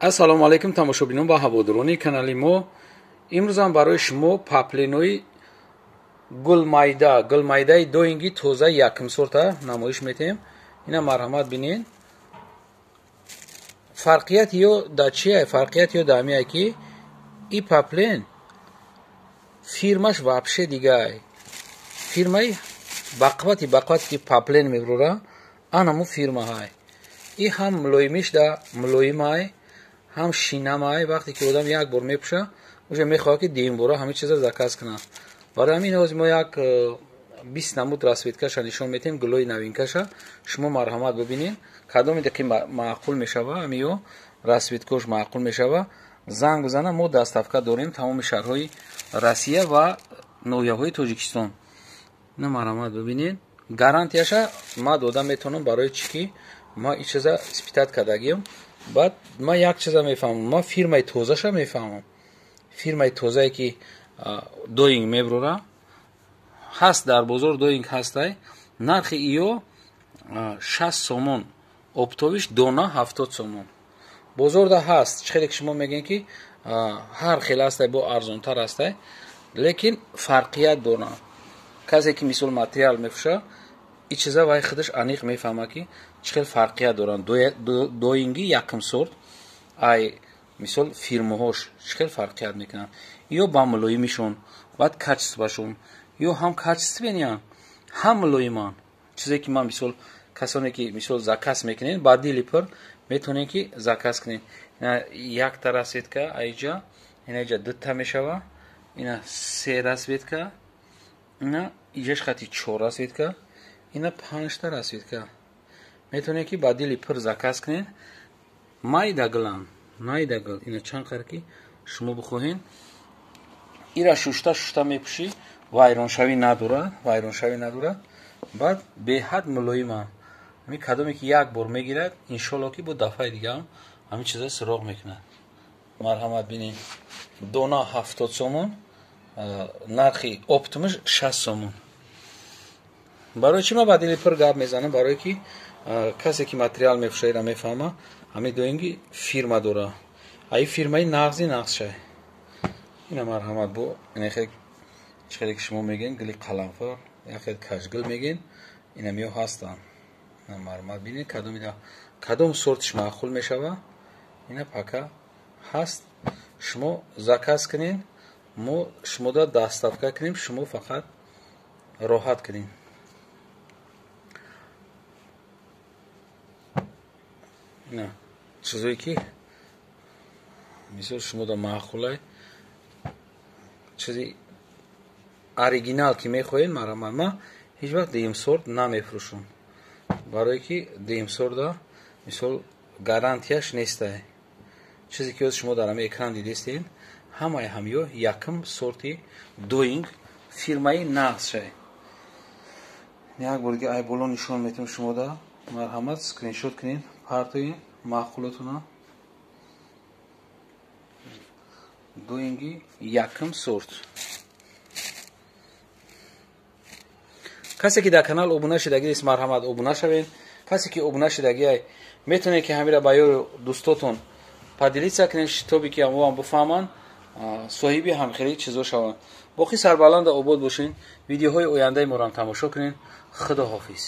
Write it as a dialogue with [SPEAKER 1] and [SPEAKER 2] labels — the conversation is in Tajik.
[SPEAKER 1] Ассалому алайкум тамошобинон ва ҳаводорони канали мо. Имрӯзам барои шумо паплинои гулмайда, гулмайдаи доинги тоза якум сорта намоиш метем. Ина марҳамат бинед. Фарқият ё да чия? Фарқият ё да ҳамия ки и паплин фирмаш вообще дигай. Фирмаи бақвати бақвати ки паплин мебурора, анаму фирмаҳай. И ҳам мулоимиш да мулоимай, ҳам шинамай. Вақте ки одам як бор мепӯша, уже мехоҳад ки дуюмбора ҳамин чиза заказ кунад. Барои ҳамин ҳозир мо як 20 намуд расцветкаша нишон метем, гулои новинкаша. Шумо марҳамат бибинед, кадоме ки маъқул мешава, ҳамиё расцветкош маъқул мешава, занг бизана, мо доставка дорем тамоми шаҳрҳои Россия ва ноҳияҳои Тоҷикистон. Ина марҳамат бибинед. Гарантияша ма дода метавонам, барои чӣ ки ма ин чиза испытать кардагиам. Баъд ман як чиза мефаҳмам, ман фирмаи тозаша мефаҳмам. Фирмаи тозае ки доинг мебурора ҳаст дар бозор, доинг ҳастай. Нархи иё 60 сомон, оптовиш дона 70 сомон. Бозорда ҳаст, чӣ хеле ки шумо мегӯед ки ҳар хел ҳастай, бо арзонтар ҳастай, лекин фарқият доранд. Касе ки мисол материал мефурӯша, ин чиза вай худаш аниқ мефаҳмад ки чӣ хел фарқият доранд. Доинги якум сорт ай мисол фирмаҳош чӣ хел фарқият мекунанд. Ё ба мулоимишон, баъд качествашон, ё ҳам качествениян, ҳам мулоиманд. Чизе ки ман мисол касоне ки мисол заказ мекунед, ба дили пур метавонед ки заказ кунед. Ина якта расцветка айҷа, ина иҷа дута мешава, ина се расцветка, ина иҷаш хати чор расцветка, ина панҷта расцветка. Метавонед ки ба дили пур заказ кунед. Майда гулам, майда гул, ина чанд қадр ки шумо бихоҳед. Ира шушта шушта мепӯшӣ, вайроншавӣ надорад, вайроншавӣ надорад. Баъд беҳад мулоиманд. Ҳамин кадоме ки як бор мегирад, иншолло ки бо дафъаи дигаам ҳамин чиза суроғ мекунад. Марҳамат бинед. Дона 70 сомон, нархи оптимаш 60 сомон. Барои чӣ ман ба дили пур гап мезанам? Барое ки касе ки материал мефурӯша, ира мефаҳма, ҳамин доинги фирма дора. Аи фирмаи нағзи нағзшай. Ина марҳамат бо ина хел чӣ хеле ки шумо мегӯед гули қаламфур, як хел кашгул мегӯед, ина миё ҳастанд. Ина марҳамат бинед, кадом сортиш маъқул мешава, ина пака ҳаст. Шумо заказ кунед, мо шумода доставка кунем, шумо фақат роҳат кунед. Ина чизое ки мисол шумода маъқулай, чизи оригинал ки мехоҳед, марҳамат. Ман ҳеҷ вақт дуюм сорт намефурӯшам, барое ки дуюм сорта мисол гарантияш нестай. Чизе ки ҳозир шумо дар ҳамин экран дидистед, ҳамаи ҳамиё якум сорти доинг фирмаи нағзшай. Як бор дига ай боло нишон метавам шумода. Марҳамат скриншот кунед, партоед маъқулотуна. Доинги якум сорт. Касе ки дар канал обуна шудагӣ нест, марҳамат обуна шавед. Касе ки обуна шудагӣ, метавонед ки ҳамира ба ёру дӯстотон поделиться кунед, шитобе ки ҳамоам бифаҳманд, соҳиби ҳамхелии чизо шаванд. Боқӣ сарбаланда обод бошед. Видеоҳои ояндаи моро ҳам тамошо кунед. Худо ҳофиз.